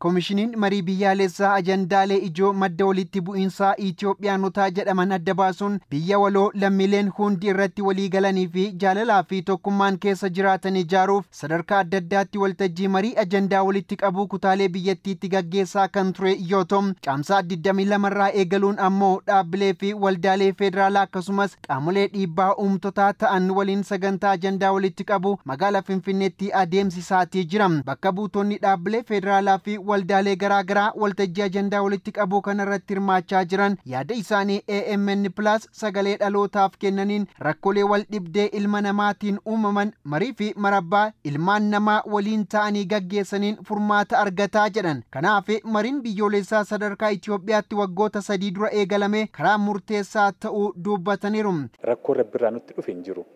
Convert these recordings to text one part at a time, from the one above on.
Koomishiniin marii biyyaalessaa ajandaalee ijoo madda walitti bu'iinsaa Itoophiyaanotaa jedhaman adda baasuun biyya waloo lammiileen hundi irratti walii galanii fi jaalalaa fi tokkummaan keessa jiraatan ijaaruuf sadarkaa adda addaatti waltajjii marii ajandaa walitti qabuu kutaalee biyyattiitti gaggeessaa kan ture yoo ta'u, caamsaa 22 irraa eegaluun ammoo dhaabbilee fi waldaalee federaalaa akkasumas qaamolee dhiibbaa uumtotaa ta'an waliin sagantaa ajandaa walitti qabu magaalaa Finfinneetti adeemsisaatii jira. Bakka buutonni dhaabbilee federaalaa fi waldaalee garaagaraa waltajjii ajandaa walitti qabuu kanarratti hirmaachaa jiran yaada isaanii AMN Plus sagalee dhalootaaf kennaniin rakkoolee wal dhibdee ilma namaatiin uumaman marii fi marabbaa ilmaan namaa waliin ta'anii gaggeessaniin furmaata argataa jedhan. Kanaaf mariin biyyoolessaa sadarkaa Itoophiyaatti waggoota 3 dura eegalame karaa murteessaa ta'uu dubbataniiru. Rakkoo rabbirraa nutti dhufe hin jiru.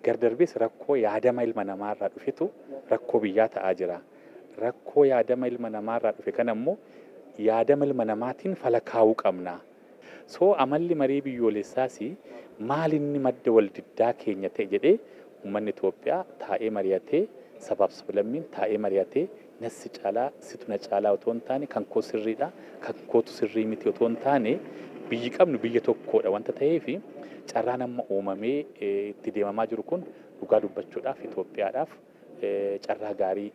Gardarbees rakkoo yaadama ilma namaarraa dhufetu rakkoo biyyaa ta'aa jira. Rakkoo yaadama ilma namaarraa dhufe kana immoo yaadama ilma namaatiin falakaa'uu qabna. So amalli marii biyyoolessaas maalinni madda waldiddaa keenya ta'e jedhee uummanni Itoophiyaa taa'ee mari'atee sabaaf sablammiin taa'ee mari'atee nassi caalaa situ na caalaa otoo hin taane kan koo sirriidha kan kootu sirrii miti otoo hin taane biyyi qabnu biyya tokkodha wanta ta'eef carraan amma uumamee itti deemamaa jiru kun dhugaa dubbachuudhaaf Itoophiyaadhaaf carraa gaarii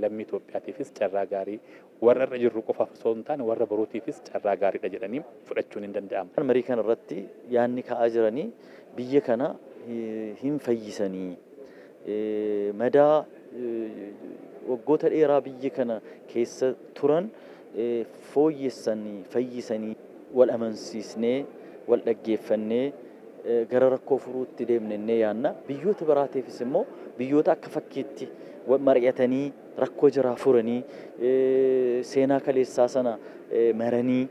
lammii Itoophiyaatiifis carraa gaarii warra irra jirru qofaaf osoo hin taane warra borootiifis carraa gaariidha jedhanii fudhachuun hin danda'amu. Marii kana irratti yaadni ka'aa jiranii biyya kana hin fayyisanii madaa waggoota dheeraa biyya kana keessa turan fooyyessanii fayyisanii wal amansiisnee wal dhaggeeffannee gara rakkoo furuutti deemnee yaanna. Biyyoota biraatiifis immoo biyyoota akka fakkiitti mari'atanii rakkoo jiraa furanii seenaa kaleessaa sana maranii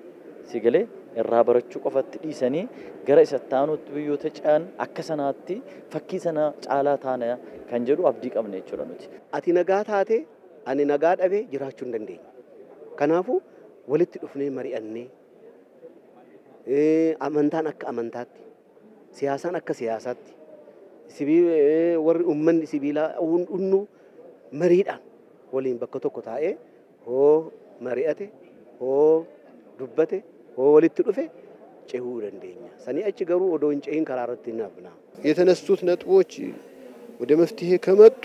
si galee irraa barachuu qofatti dhiisanii gara isatti aanutti biyyoota ce'an akka sanaatti fakkii sana caalaa taana kan jedhu abdii qabna jechuudha nuti. Ati nagaa taate ani nagaa dhabee jiraachuu hin dandeenye. Kanaafuu walitti dhufnee mari'annee amantaan akka amantaatti siyaasaan akka siyaasaatti warri uummanni sibiilaa hunduu mariidhaan waliin bakka tokko taa'ee hoo mari'ate hoo dubbate hoo walitti dhufe cehuu dandeenya. Sanii achi garuu odoo hin cehin karaa irratti hin hafna. የተነሱት ነጥቦች ወደ መፍትሄ ከመጡ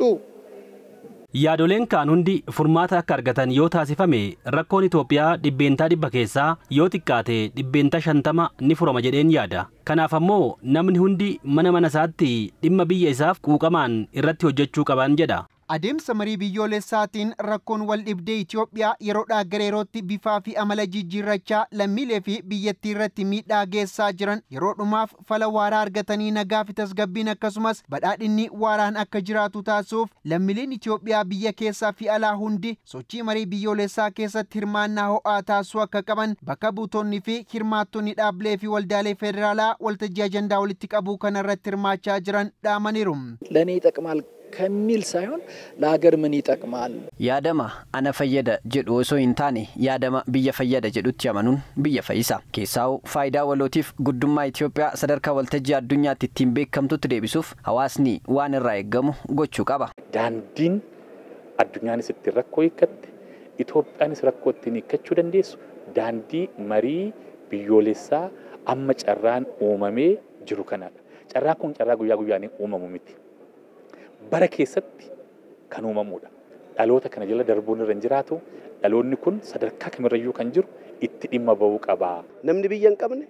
Yaadoleen kaan hundi furmaata akka argatan yoo taasifame rakkoon Itoophiyaa 100% keessaa yoo xiqqaate 50% ni furama jedheen yaada. Kanaaf ammoo namni hundi mana mana isaatti dhimma biyya isaaf quuqamaan irratti hojjechuu qaban jedha. Adeemsa marii biyyoolessaatiin rakkoon wal dhibdee Itoophiyaa yeroodhaa gara yerootti bifaa fi amala jijjiirrachaa lammiilee fi biyyattii irratti miidhaa geessaa jiran yeroo dhumaaf fala waaraa argatanii nagaa fi tasgabbiin akkasumas badhaadhinni waaraan akka jiraatu taasisuuf lammiileen Itoophiyaa biyya keessaa fi alaa hundi sochii marii biyyoolessaa keessatti hirmaannaa ho'aa taasisuu akka qaban bakka buutonni fi hirmaattonni dhaabbilee fi waldaalee federaalaa waltajjii ajandaa walitti qabuu kanarratti hirmaachaa jiran dhaamaniiru. ለእኔ ይጠቅማል ከሚል ሳይሆን ለሀገር ምን ይጠቅማል yaadama ana fayyada jedhu osoo hin taane yaadama biyya fayyada jedhutti amanuun biyya fayyisa. Keessaa'u faayidaa walootiif guddummaa Itoophiyaa sadarkaa waltajjii addunyaatti ittiin beekamtutti deebisuuf hawaasni waan irraa eeggamu gochuu qaba. Daandiin addunyaanis ittiin rakkoo hiikkatte Itoophiyaanis rakkoo ittiin hiikkachuu dandeessu daandii marii biyyoolessaa amma carraan uumamee jiru kanadha. Carraan kun carraa guyyaa guyyaan uumamu miti. Bara keessatti kan uumamudha. Dhaloota kana jala darbuun irra hin jiraatu. Dhaloonni kun sadarkaa kamirrayyuu kan jiru itti dhimma bahuu qaba. Namni biyya hin qabne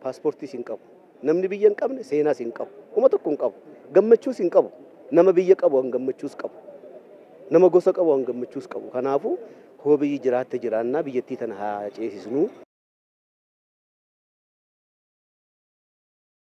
paaspoortiis hin qabu. Namni biyya hin qabne seenaas hin qabu. Uma tokko hin qabu. Gammachuus hin qabu. Nama biyya qabu han gammachuus qabu. Nama gosa qabu han gammachuus qabu. Kanaafuu hoo biyyi jiraatte jiraannaa biyyattii tana haa ceesisnu.